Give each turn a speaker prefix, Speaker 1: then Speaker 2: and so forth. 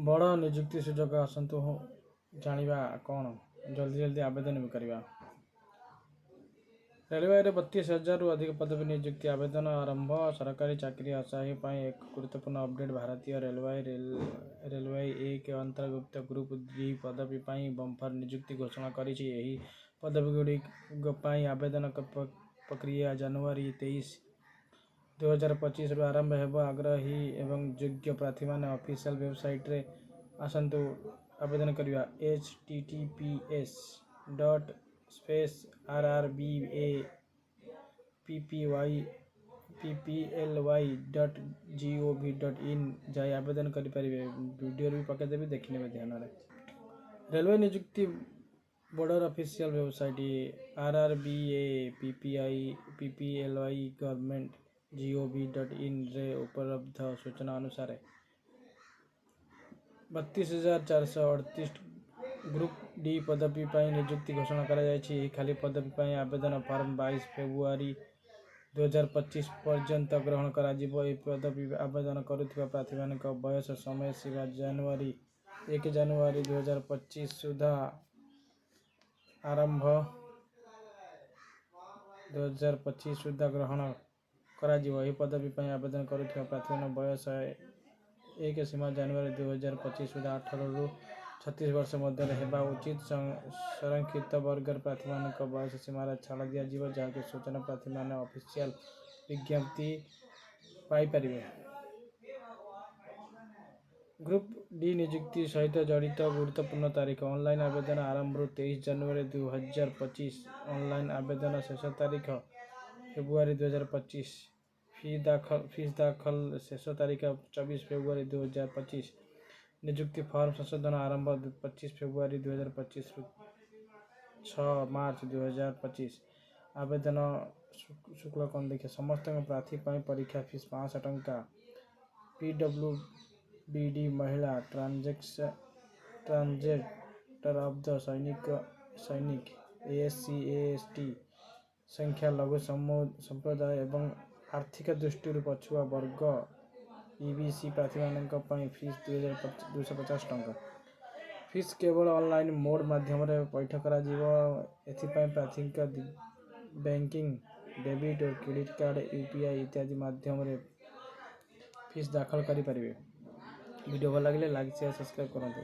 Speaker 1: ବଡ଼ ନିଯୁକ୍ତି ସୁଯୋଗ। ଆସନ୍ତୁ ଜାଣିବା କ'ଣ, ଜଲ୍ଦି ଜଲ୍ଦି ଆବେଦନ ବି କରିବା। ରେଲୱେରେ 32,000ରୁ ଅଧିକ ପଦବୀ ନିଯୁକ୍ତି, ଆବେଦନ ଆରମ୍ଭ। ସରକାରୀ ଚାକିରି ଆଶାୟୀ ପାଇଁ ଏକ ଗୁରୁତ୍ୱପୂର୍ଣ୍ଣ ଅପଡେଟ୍। ଭାରତୀୟ ରେଲୱେ ରେଲୱେ ଏକ ଅନ୍ତର୍ଭୁକ୍ତ ଗ୍ରୁପ୍ ଡି ପଦବୀ ପାଇଁ ବମ୍ପର ନିଯୁକ୍ତି ଘୋଷଣା କରିଛି। ଏହି ପଦବୀଗୁଡ଼ିକ ପାଇଁ ଆବେଦନ ପ୍ରକ୍ରିୟା ଜାନୁଆରୀ 23, 2025ରୁ ଆରମ୍ଭ ହେବ। ଆଗ୍ରହୀ ଏବଂ ଯୋଗ୍ୟ ପ୍ରାର୍ଥୀମାନେ ଅଫିସିଆଲ୍ ୱେବସାଇଟ୍ରେ ଆସନ୍ତୁ ଆବେଦନ କରିବା, https.rrbapply.gov.in ଯାଇ ଆବେଦନ କରିପାରିବେ। ଭିଡ଼ିଓରେ ବି ପକାଇଦେବି, ଦେଖିନେବେ ଧ୍ୟାନରେ। ରେଲୱେ ନିଯୁକ୍ତି ବୋର୍ଡ଼ର official website RRB A PPI PPLY government gov.inରେ ଉପଲବ୍ଧ ସୂଚନା ଅନୁସାରେ 32,438 ଗ୍ରୁପ୍ ଡି ପଦବୀ ପାଇଁ ନିଯୁକ୍ତି ଘୋଷଣା କରାଯାଇଛି। ଏହି ଖାଲି ପଦବୀ ପାଇଁ ଆବେଦନ ଫର୍ମ 22 ଫେବୃଆରୀ 2025 ପର୍ଯ୍ୟନ୍ତ ଗ୍ରହଣ କରାଯିବ। ଏହି ପଦବୀ ଆବେଦନ କରୁଥିବା ପ୍ରାର୍ଥୀମାନଙ୍କ ବୟସ ସମୟ ସୀମା 1 ଜାନୁଆରୀ 2025 ସୁଦ୍ଧା ଆରମ୍ଭ 2025 ସୁଦ୍ଧା ଗ୍ରହଣ କରାଯିବ। ଏହି ପଦବୀ ପାଇଁ ଆବେଦନ କରୁଥିବା ପ୍ରାର୍ଥୀମାନଙ୍କ ବୟସ ଏକ ସୀମା ଜାନୁଆରୀ 2025 ସୁଦ୍ଧା 18ରୁ 36 ବର୍ଷ ମଧ୍ୟରେ ହେବା ଉଚିତ। ସଂରକ୍ଷିତ ବର୍ଗର ପ୍ରାର୍ଥୀମାନଙ୍କ ବୟସ ସୀମାରେ ଛାଡ଼ ଦିଆଯିବ, ଯାହାକି ସୂଚନା ପ୍ରାର୍ଥୀମାନେ ଅଫିସିଆଲ ବିଜ୍ଞପ୍ତି ପାଇପାରିବେ। ଗ୍ରୁପ୍ ଡି ନିଯୁକ୍ତି ସହିତ ଜଡ଼ିତ ଗୁରୁତ୍ୱପୂର୍ଣ୍ଣ ତାରିଖ: ଅନଲାଇନ୍ ଆବେଦନ ଆରମ୍ଭରୁ 23 ଜାନୁଆରୀ 2025। ଅନଲାଇନ୍ ଆବେଦନ ଶେଷ ତାରିଖ ଫେବୃଆରୀ 2025। ଫିସ୍ ଦାଖଲ ଶେଷ ତାରିଖ 24 ଫେବୃଆରୀ 2025। ନିଯୁକ୍ତି ଫର୍ମ ସଂଶୋଧନ ଆରମ୍ଭ 25 ଫେବୃଆରୀ 2025ରୁ 6 ମାର୍ଚ୍ଚ 2025। ଆବେଦନ ଶୁଳ୍କ କ'ଣ ଦେଖିବା। ସମସ୍ତଙ୍କ ପ୍ରାର୍ଥୀ ପାଇଁ ପରୀକ୍ଷା ଫିସ୍ 500 ଟଙ୍କା। ପିଡବ୍ଲ୍ୟୁ ବି ଡି, ମହିଳା, ଟ୍ରାନ୍ସଜେଣ୍ଡର ଅଫ୍ the ସୈନିକ, ଏସ୍ ସି, ଏସ୍ ଟି, ସଂଖ୍ୟାଲଘୁ ସମ୍ପ୍ରଦାୟ ଏବଂ ଆର୍ଥିକ ଦୃଷ୍ଟିରୁ ପଛୁଆ ବର୍ଗ ଇବିସି ପ୍ରାର୍ଥୀମାନଙ୍କ ପାଇଁ ଫିସ୍ 250 ଟଙ୍କା। ଫିସ୍ କେବଳ ଅନଲାଇନ୍ ମୋଡ୍ ମାଧ୍ୟମରେ ପୈଠ କରାଯିବ। ଏଥିପାଇଁ ପ୍ରାର୍ଥୀଙ୍କ ବ୍ୟାଙ୍କିଂ, ଡେବିଟ୍ ଓ କ୍ରେଡ଼ିଟ୍ କାର୍ଡ଼, ୟୁପିଆଇ ଇତ୍ୟାଦି ମାଧ୍ୟମରେ ଫିସ୍ ଦାଖଲ କରିପାରିବେ। ଭିଡ଼ିଓ ଭଲ ଲାଗିଲେ ଲାଇକ୍, ସେୟାର, ସବସ୍କ୍ରାଇବ୍ କରନ୍ତୁ।